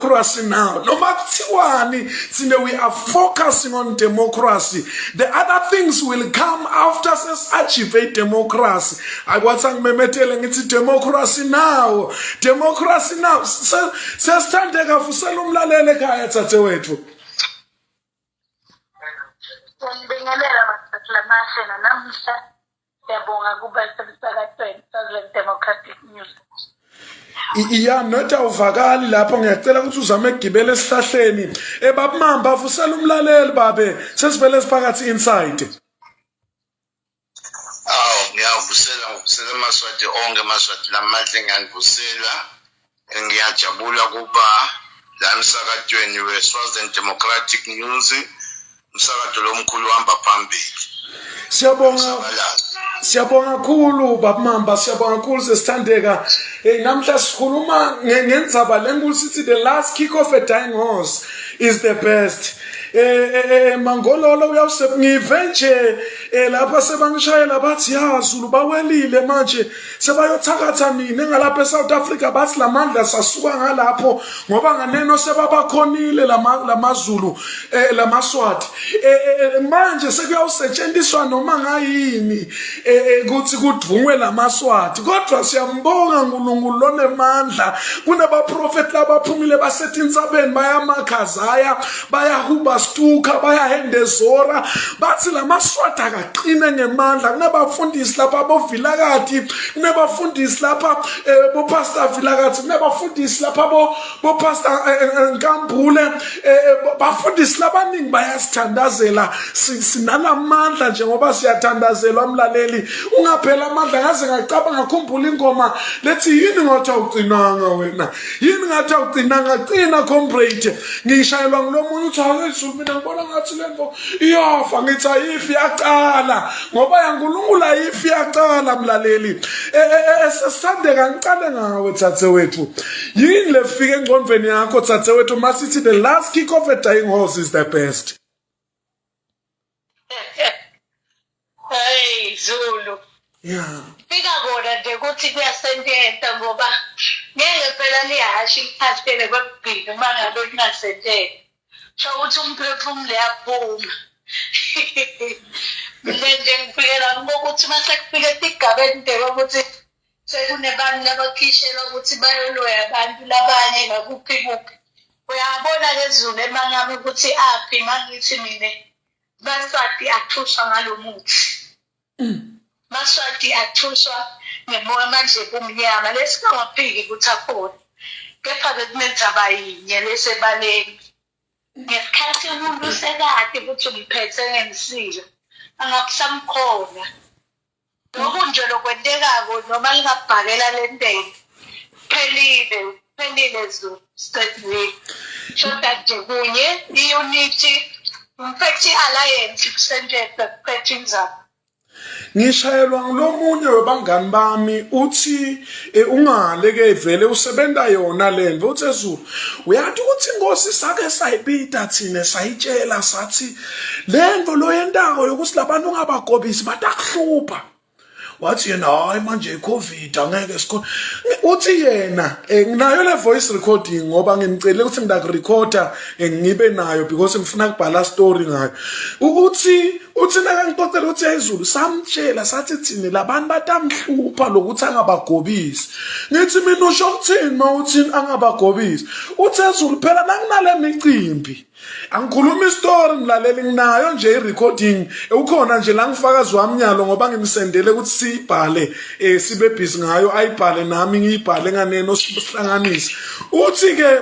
Democracy now. Noma kuthiwani thina, we are focusing on democracy. The other things will come after sesi-achieve democracy. Akwathi angimemetele ngithi democracy now, democracy now. Sesithandeka, fusela umlaleli ekhaya, thathewethu. Ngiyabingelela masakhi lamahle namhla. Siyabonga kuba semsakatweni Southern Democratic News. Iya, not awuvakali lapho. Ngiyacela ukuthi uzame ukugibela esihlahleni. Ebabumamba, vusela umlaleli babe, sesivele siphakathi inside. Awu, ngiyavusela, ngivusela amaSwati onke, amaSwati lamahle ngiyanivusela. Ngiyajabula kuba la emsakatweni we-Swaziland Democratic News, umsakato lomkhulu uhamba phambili. Siyabonga, siyabonga kakhulu babamamba, siyabonga kakhulu sesithandeka. Hey, namhla sikhuluma ngendzaba lenkulu, sithi the last kick of a dying horse is the best. Mangololo uyawuse ngive nje lapha sebangishayela bathi ya Zulu bawelile manje, sebayothakatha nini ngalapha eSouth Africa. Bathi lamandla sasuka ngalapho ngoba nganeno sebabakhonile lamaZulu, lamaSwati. Manje sekuyawusetshenziswa noma ngayini ukuthi kudvungwe lamaSwati, kodwa siyambonga uNkulunkulu lonemandla. Kunabaprofeti labaphumile basetintsabeni, bayamakhazaya, bayahuba stuka, bayahendezora, bathi lamaSwati akaqine ngemandla. Kunabafundisi lapha boVilakati, kunabafundisi lapha boPastor Vilakati, kunabafundisi lapha bo boPastor Nkambule, bafundisi labaningi bayasithandazela. Sinalamandla njengoba siyathandazelwa. Mlaleli, ungaphela amandla. Ngaze ngacabanga, ngakhumbula ingoma lethi yini ngathi awugcinanga wena, yini ngathi awugcinanga, qina comrade. Ngishayelwa ngulomunye, uthi hayi Zulu, mina ngibona ngathi lento iyafa. Ngithi ayifi, yaqala ngoba yaNkulunkulu ayifi, yaqala. Mlaleli, sesithandeka, ngicale ngawe thathewethu. Yini lefika engcondweni yakho thathewethu masithi the last kick of a dying horse is the best? Hey Zulu. Fika kona nje ukuthi kuyasententa, ngoba ngeke phela lihashi lithathele kwekugcina uma ngabe kungasentela. Sho ukuthi umphefumulo yaphuma. Mina nje ngifikela ukuthi mase kufike esigabeni nje ukuthi sekunebantu labakhishelwa ukuthi bayoloya abantu labanye ngakuphi kuphi. Uyabona-ke Zulu emangami ukuthi aphi mangithi mina Maswati athuswa ngalo muthi. Maswati athuswa ngemoya manje kumnyama lesingawaphiki ukuthi akhona. Kepha-ke kunendzaba yinye lesebaleni. Ngesikhathi umuntu sekade ukuthi umphethe ngemsila angakusamkhona. Lokhu nje lokwentekako noma lingabhakela lentela phelile, phelile Zulu, siqedile. Shoda nje kunye i-unity, in fact i-alliance kusentshethe kuphethe inzaba. Ngishayelwa ngulomunye webangani bami, uthi ungale ke vele usebenta yona lento. Uthi ezulu uyathi ukuthi inkosi sake sayibita thina, sayitshela, sathi lento loyentako yokuthi labantu ungabagobisi batakuhlupha. Wathi yena hayi, manje i-COVID angeke sikhona. Uthi yena nginayo le voice recording ngoba ngimcele ukuthi ngidakurekhoda, ngibe nayo because ngifuna kubhala story ngayo. Uthi nakangixoxela, uthi ayizulu samtshela sathi thina labantu batamhlupha lokuthi angabagobisi. Ngithi mina usho ukuthini ma uthi angabagobisi? Uthi ezulu phela nakunale micimbi. Angikhuluma istory mlaleli, nginayo nje i-recording, ukhona nje la ngifakazi wami nyalo ngoba ngimsendele ukuthi siyibhale, sibe busy ngayo, ayibhale nami ngiyibhale nganeno sihlanganise. Uthi ke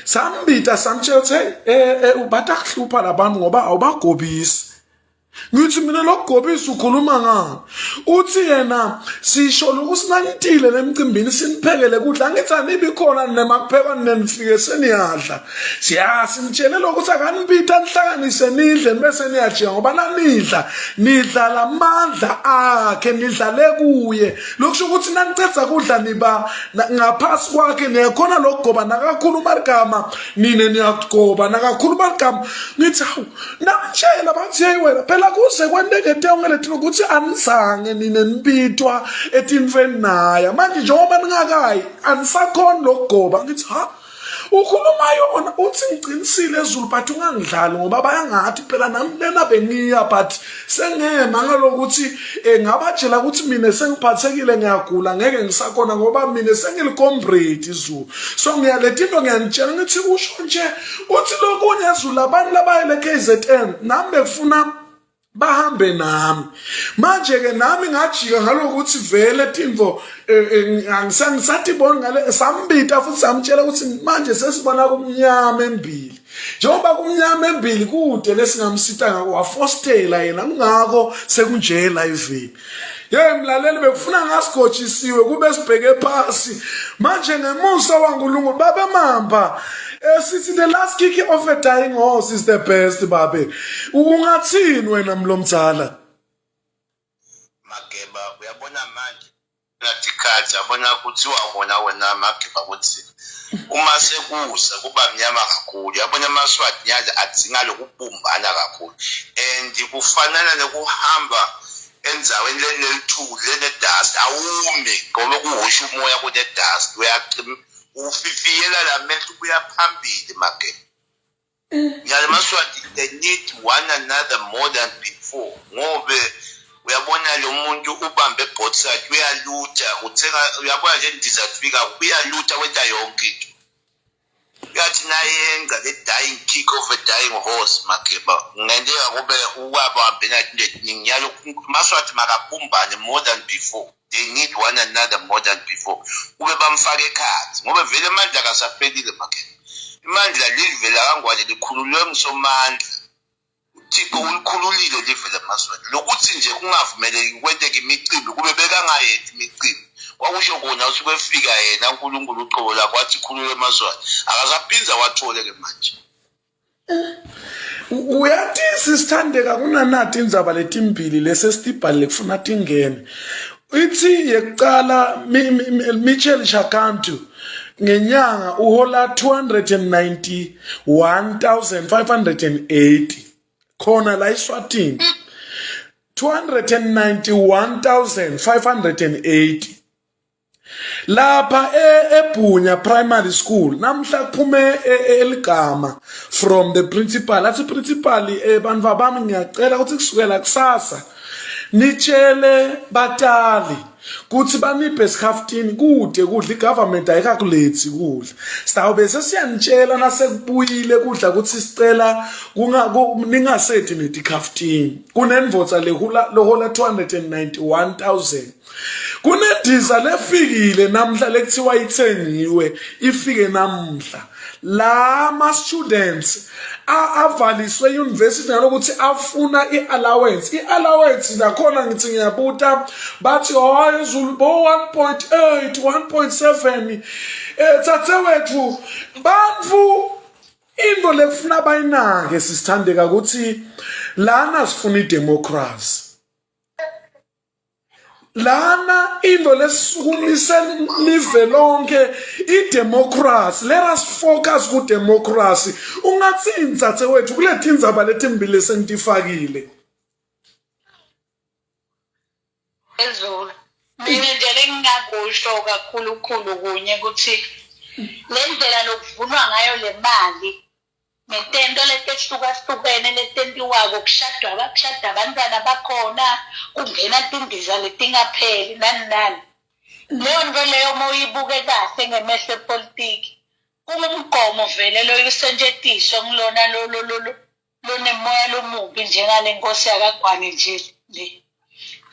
sambita, samtshela ukuthi hey, ubatakuhlupha labantu ngoba awubagobisi. Ngithi mina lokugobisa ukhuluma ngani? Uthi yena sisho lokhu sinanitile lemcimbini, siniphekele kudla, angithi anibi khona nemakuphekwa, nenifike seniyadla. Siya sinitshele lokhu akanibita nihlanganise nidle bese niyajika, ngoba nanidla nidla lamandla akhe, nidlale kuye. Lokusho ukuthi nanicedza kudla niba ngaphasi kwakhe, niyakhona lokugoba nakakhuluma ligama, nine niyagoba nakakhuluma ligama. Ngithi hawu, namtshela bathi hey wena phela kuze kwenteke tonke leti ukuthi anizange nine nibitwa etinfeni naya manje njengoba ningakayi anisakhoni lokugoba. Ngithi ha. Ukhuluma yona uthi ngiqinisile ezulu but ungangidlali ngoba bayangathi phela nami lena bengiya but sengema ngalokuthi eh, ngabatshela ukuthi mina sengiphathekile ngiyagula ngeke ngisakhona ngoba mina sengilikombrate izulu. So ngiyaletha into ngiyanitshela ngithi usho nje uthi lokunye ezulu abantu labayele KZN nami bekufuna bahambe nami manje ke nami ngajika ngalokuthi vele tintfo eh, eh, angisangisatiboni ngale sambita futhi samtshela ukuthi manje sesibona kumnyama embili njengoba kumnyama embili kude lesingamsita ngako wafostela yena kungako sekunjela ivini Hey mlaleli bekufuna ngasigojisiwe kube sibheke phasi manje ngemusa waNkulunkulu babe mamba esithi the last kick of a dying horse is the best babe ungathini wena mlomdzala Mageba uyabona manje ngathikhathi yabona kuthiwa kona wena Mageba ukuthi uma sekusa kuba mnyama kakhulu yabona amaswati nyazi adzinga lokubumbana kakhulu and kufanana nokuhamba endaweni lenelithuli lenedust awumi ngoba kuhosha umoya kunedust uyacima ufifiyela la mehlo ubuya phambili Mageba Ngiyale Maswati they need one another more than before ngobe uyabona lo muntu ubambe both side uyalutha uthenga uyabona nje indiza fika uyalutha wenta yonke into uyathi nayenza the dying kick of a dying horse makeba kungenzeka kube ukwabambe nathi letiningi yalo Maswati makabumbane more than before they need one another more than before kube bamfake ekhathi ngoba vele amandla akasaphelile makhe imandla livela kangwane likhululwe ngusomandla uthixo ulikhululile live lamaswati lokuthi nje kungavumeleki kwenteke imicimbi kube bekangayenzi imicimbi kwakusho kona usuke efika yena unkulunkulu uqobo lakho wathi khulule emaswati akasaphinza wathole-ke manje Uyathi sisithandeka kunanati indzaba letimbili lesesitibhalile kufuna tingene. Ithi yekucala Michel Shakantu ngenyanga uhola 291,580 khona la eSwatini 291,580 lapha e, eBhunya Primary School namhla kuphume e, e, eligama from the principal athi principal eh, bantu bami ngiyacela ukuthi kusukela kusasa nitshele batali kuthi baniphe esihaftini kude kudla igovernment ayikakulethi kudla sitawube sesiyanitshela nasekubuyile kudla ukuthi sicela ningasethi netikhafutini kunendvodza lehola 291000 Kunendiza lefikile namhla lekuthiwa ithengiwe ifike namhla la ma students avaliswe university ngalokuthi afuna i-allowance i-allowance nakhona ngithi ngiyabuta bathi hayi ezulu bo 1.8 1.7 eh thathe wethu bantu into lekufuna bayinake sisithandeka ukuthi lana sifuna idemocracy lana into lesukumise live lonke idemocracy let us focus ku democracy ungathini tsatse wethu kuletindzaba letimbili sengitifakile ezulu mina nje lengingakusho kakhulu khulu kunye ukuthi le ndlela lokuvunwa ngayo le mali Ngetento letehlukahlukene letentiwako kushadwa kushada abantwana bakhona kungena tindiza letingapheli nani nani leyo nto leyo uma uyibuke kahle ngemehlo epolitiki kungumgomo vele loyo usentshetiswa ngilona lonemoya lomubi njengale nkosi yakagwane nje le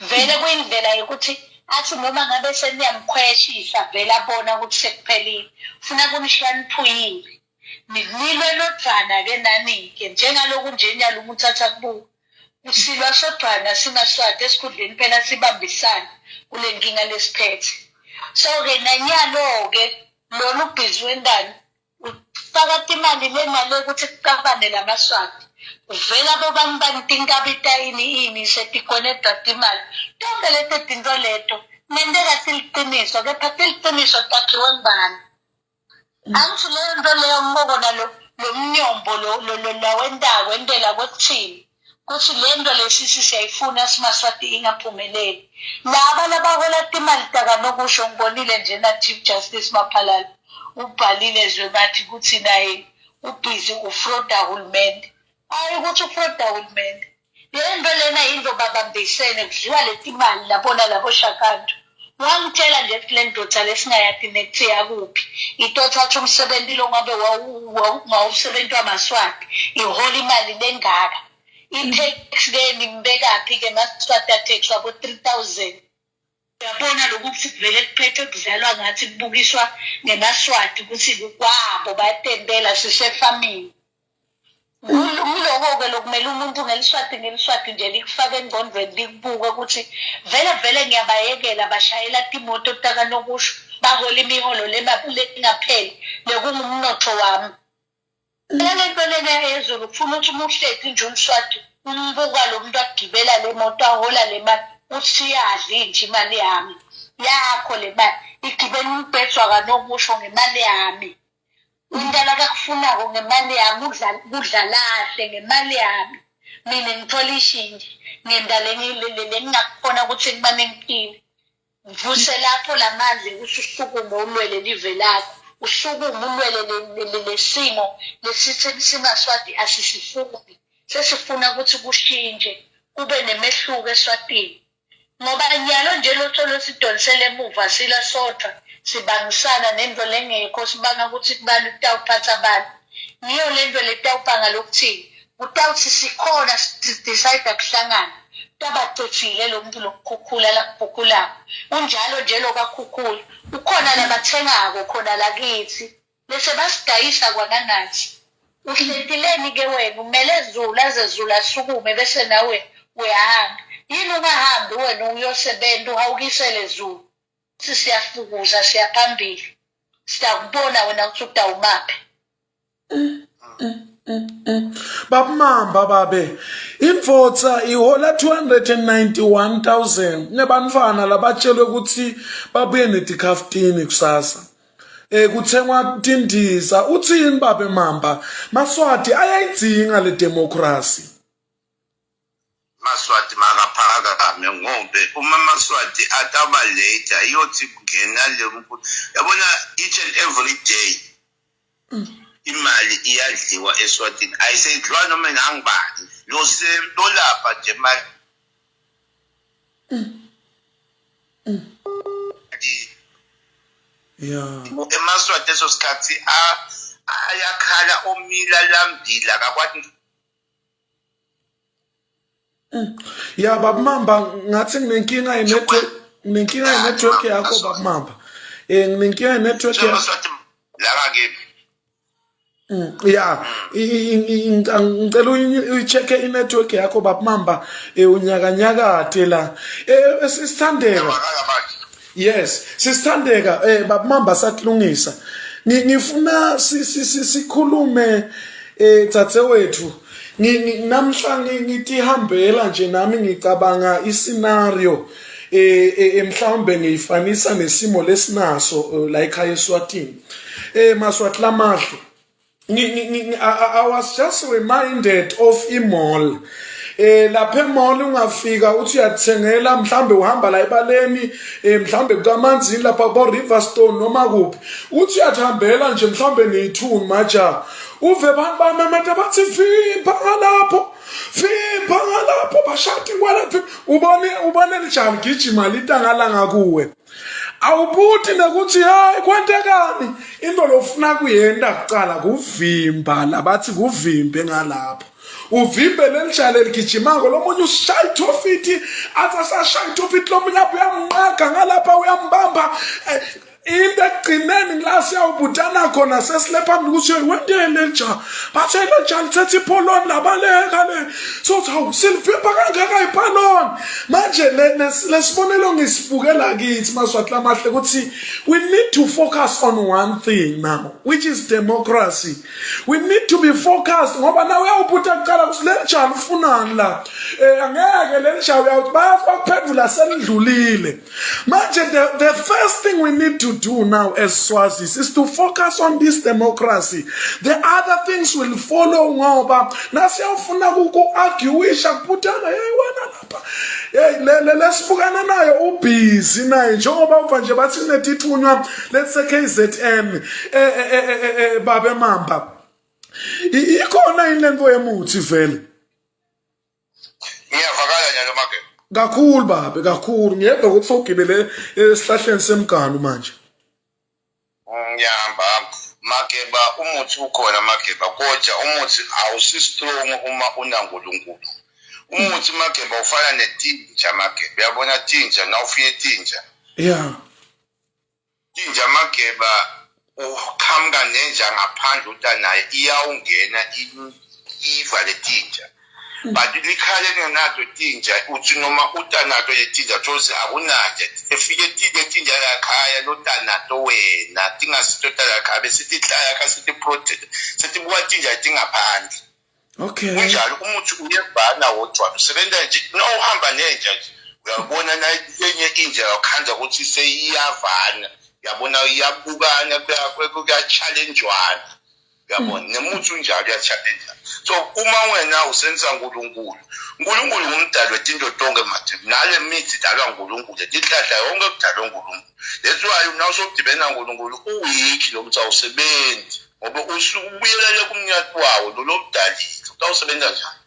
vele kuyindlela yokuthi athi noma ngabe seniyamkhweshisa vele abona ukuthi sekuphelile funa kunishiya niphuyile Nilwe nodvwana-ke nani-ke njengaloku nje nyalo uma uthatha kubuka usilwa sodvwana singaswati esikhundleni phela sibambisane kule nkinga lesiphethe so-ke nanyalo-ke lona ubhizi wentani ufaka timali le nale ukuthi kucabane lamaswati uvela bobani bani tinkabita ini ini setikwenedwa timali tonke leto tinto leto nenteka tiliqiniso kepha tiliqiniso takhiwe ngubani Angithi leyo nto leyo mboko nalo lo mnyombo lo lo lo lawentako entela kwekuthini kutsi le nto lesisi siyayifuna simaswati ingaphumeleli laba labahola timali takanokusho ngibonile nje na Chief Justice Maphalala Ubhalile Zwemathi ukuthi naye ubhizi ufroda hulumende. Hayi ukuthi ufroda hulumende. Le nto lena yinto babambisene kudliwa leti mali labona labo shakantu. Wangitshela nje ukuthi le ndoda lesingayati nekuthi yakuphi. Itothatha umsebenzi lo ngabe wawumsebenzi wamaswati ihola imali lengaka. I-tax-ke nimbekaphi-ke maswati athexwa bo-3000. Uyabona lokhu ukuthi kuvele kuphethwe kudlalwa ngathi kubukiswa ngemaswati ukuthi kwabo bayatembela sisefamini. Ngiloko-ke lokumele umuntu ngeliswati ngeliswati nje likufake engqondweni likubuke ukuthi vele vele ngiyabayekela bashayela timoto takanokusho bahola imiholo lengapheli lekungumnotho wami. Phela le nto lena yezulu kufuna ukuthi uma uhleti nje umswati umbuka lo muntu agibela le moto ahola le mali uthi iyadla inje imali yami yakho le mali igibela umbhejwa kanokusho ngemali yami into akakufunako ngemali yami kudlalahle ngemali yami mina ngithola ishintshi ngenda lengingakukhona ukuthi ngimane ngiphile Mvuse lapho lamandla ukuthi usukume ulwele live lakho usukume ulwele lesimo lesithi simaswati asisifuni sesifuna ukuthi kushintshe kube nemehluko eswatini ngoba nyalo nje lotho lwesidonsela emuva sila sodwa sibangisana nento lengekho sibanga ukuthi kubani kutawuphatha abantu ngiyo lento letawubanga lokuthini kutawuthi sikhona sidecide kuhlangana tabacecile lo muntu lokukhukhula lakukhukhulako unjalo nje lo kakhukhula ukhona labathengako khona lakithi bese basidayisa kwananathi uhletileni ke wena umele zulu aze zulu asukume bese nawe uyahamba yini ungahambi wena uyosebenza uhawukisele zulu siyafukuza siyaphambili siyakubona wena ukuthi utawumaphi Babumamba babe indvodza ihola 291,000 nebantfwana labatshelwe ukuthi babuye netikhaftini kusasa eh kuthengwa tindiza uthini babe mamba maswati ayayidzinga le democracy Maswati makaphakame ngobe uma Maswati ataba later iyothi kungena le yabona each and every day imali iyadliwa eSwatini ayiseyidliwa noma ngangibani lo lolapha nje mali yeah emaswati leso sikhathi ayakhala omila lambila akakwati Ya babumamba ngathi nginenkinga ye-network nginenkinga ye-network yakho babumamba. Eh nginenkinga ye-network yakho. Ya ngicela uyi-check-e i-network yakho babumamba eh unyakanyakade la. Eh sisithandeka. Yes, sisithandeka eh babumamba sakulungisa. Ngifuna sikhulume eh dzadzewethu namhla ngitihambela nje nami ngicabanga iscenario eh, eh, eh mhlawumbe ngiyifanisa nesimo lesinaso eh, la ekhaya eSwatini eh maswati lamahle I was just reminded of imall eh lapha emall ungafika uthi uyathengela mhlambe uhamba la ebaleni eh mhlambe kukamanzini lapha ko Riverstone noma kuphi uthi uyathambela nje mhlambe niyithuni maja uve abantu bamemeta bathi vimba ngalapho vimba ngalapho bashati kwalapha ubone ubone lijali gijima litangala ngakuwe awubuthi nekuthi hayi kwentekani into lofuna kuyenta kucala kuvimba labathi kuvimbe ngalapho uvimbe leli jala eligijimako lomunye usishaya ithofithi athi asashaya ithofithi lomunye apho uyamnqaga ngalapha uyambamba eh, into ekugcineni ngila siyawubutana khona sesile phambili ukuthi wenteni leli jaha bathe leli jaha lithethe ipholoni labaleka le so hawu silivimba kangaka iphaloni manje lesibonelo ngisibukela kithi maswati lamahle ukuthi we need to focus on one thing now which is democracy we need to be focused ngoba nawe uyawubhuta kuqala ukuthi leli jaha ufunani la um angeke leli jaha uyawuthi bayakuphendula selidlulile manje the, the first thing we need to do now as Swazis is to focus on this democracy. The other things will follow ngoba nasiyawufuna ku-arguisha kuphutana hey wena lapha hey le le lesibukana nayo ubhizi naye njengoba uva nje bathi kunetithunywa let's say KZN eh, eh, eh, eh, eh babe mamba ikhona yini lento yemuthi vele Ngiyavakala nyalo make. Kakhulu babe kakhulu ngiyeva ukuthi sewugibele esihlahleni semganu manje. Ngiyahamba Mageba umuthi ukhona Mageba kodwa umuthi awusi strong uma unaNkulunkulu. Umuthi Mageba ufana netinja Mageba uyabona tinja nawufike tinja. Yeah. Inja Mageba uqhamuka nenja ngaphandle utanaye iyawungena iva letinja but likhale lingenato tinja uthi noma utanato letinja those akunanja efike tile tinja lakhaya lotanato wena tingasito talakhaya besitihlaya kha sitiprotect setibuka tinja tingaphandle Okay. Kunjalo umuthi uyevana wodwa usebenza nje nawuhamba nenja nje uyabona na enye inja yakhanza ukuthi seyiyavana uyabona iyabukana kuya-challenge-wana uyabona nemuthi unjalo uya-challenge so uma wena usenza uNkulunkulu uNkulunkulu ngumdali wetinto tonke manje nale mithi idalwa uNkulunkulu letihlahla yonke kudalwa uNkulunkulu that's why nawusodibene naNkulunkulu uweak lo mthi awusebenzi ngoba usuke ubuyelele kumnyati wawo lo lobudalile utawusebenza njani?